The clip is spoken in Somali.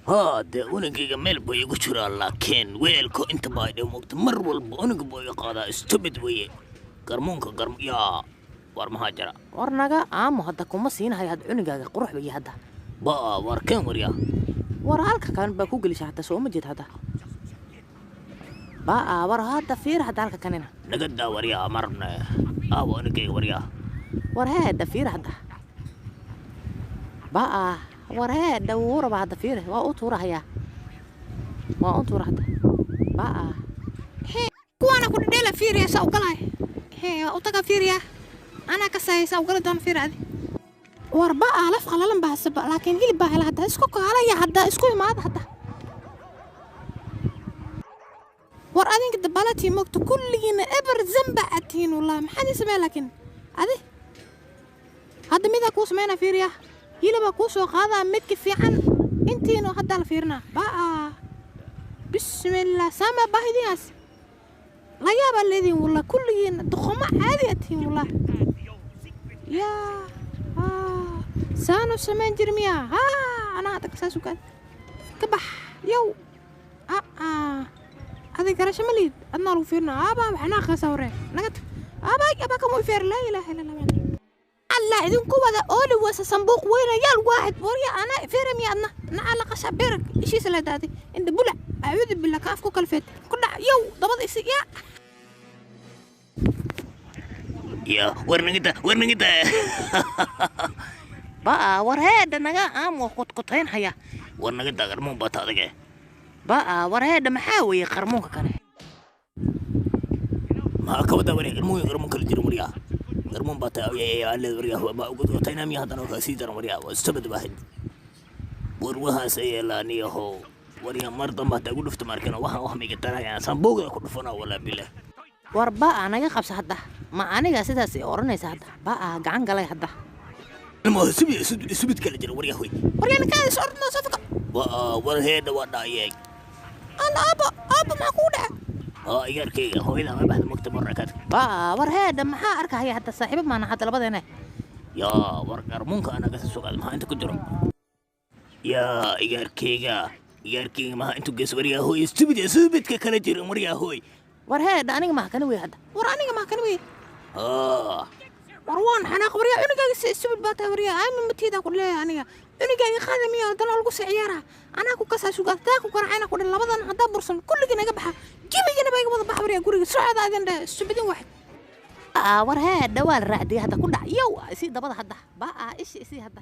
Haa, dee unugayga meel buu igu jiraa, laakiin weelko inta baa idhi moogta, mar walba unuga buu iga qaadaa. Stupid weeye garmuunka garm. Yaa, war maxaa jira? War naga aamo, hadda kuma siinahayo hadda cunugaaga qurux bay hadda. Ba war keen waryaa. War halka kan baa ku gelisha hadda, soo ma jeed hadda? Baa war hadda fiir hadda halka kanina. Naga daa waryaa, marne aawa unugayga waryaa. War heedha fiir hadda. Baa war heedha, wuu rabaa hadda, fiir, waa u tuurahayaa, waa u tuura hadda. Baa kuwaana ku dhedheela, fiiriya saa u galay. Hee, waa u taga, fiiriya, anaa ka sahay saa u gali doona, fiir adi. War baa laf qalalan baa hasaba, laakiin hilib baa hela hadda. Isku kaalaya hadda, isku imaada hadda. War adinka dabalatii mogta, kulligiina eber zamba aad tihiin wallahi. Maxaad ii sameeya? Laakiin adi hadda midaa kuu sameynaa, fiiriya, hilibaa kuu soo qaadaa midka fiican intiinu haddaa la fiirinaa. Baa bismillah, saamaa baahidiinaas la yaabaa leediin wallah, kulligiina doqomo caadi aad tihiin wallah. Yaa saanu samayn jiri miyaa? Haa, anaa hadda saas u gaad ka bax yow. Aa, adi garasho ma liid, adnaa lagu fiirina. Aabaa waxnaa qasa hore naga tag. Aabaa abaa kama u feer. Laa ilaaha illa allah, allah idinku wada ooli wasa sanbuuq weyna yaal waaxid. Warya anaa feera miya? Adna nacala qasha beerag ishiisa la daaday inda bulac, acuudu billah, ka afku kala feet ku dhac yow dabada isi yaa. Yaa, war naga daa, war naga daa. Baa war heedha naga aamo, qodqotaynhaya. War naga daa, garmuun baa ta adage. Baa war heedha, maxaa weeye qarmuunka kane? Maxaa ka wadaa waryaa? Garmuun garmuun kala jiro waryaa, garmuun baa ta aleed waryaa. Baa qodqotaynaa miya? Haddana kaa sii daran waryaa, waa stupid baahid. War waxaas yeelaaniyahow waryaa, mar dambe haddaa igu dhufto markina waxaan wax miga tarayaan sambuugda ku dhufanaa, walaa bilah. War baa naga qabsa hadda, ma aniga sidaas i odhanaysa hadda? Baa gacan galay hadda. Stupid kala jiro waryaa hoy. Waryaa ninkaada is ordno soo faka. War heedha, waa dhaayey. Alla aabbo, aabbo, maxaa kugu dhaca? Haa, igaarkayga hooyada ma baxda mogta marakaad. Baa war heedha, maxaa arkahaya hadda? Saaxiibo maana hadda labadeena. Yaa, war garmuunka anaga sa sugaad, maxaa inta ku jiro? Yaa igaarkayga, igaarkayga, maxaa intu gees waryaa hooy? Stupid stupidka kala jirin waryaa hooy. War heedha, aniga maha kana wey hadda. War aniga maha kana wey. Haa. War waan xanaaq waryaa, cunugaaga si stupid baa tahay waryaa, aamin matiidaa ku leeyahay. Aniga cunugaaga qaada miya? Haddana lagu sii ciyaaraa, anaa ku kasaa sugaa taa ku garaacayna ku dhan labadan haddaa bursan kulligii naga baxa, gebigana baa iga wada baxa waryaa guriga socda adin dheh stupidin waxid. Baa war heedha, waa la raacdiyay hadda, ku dhac yow, isii dabada hadda. Baa ishi isii hadda.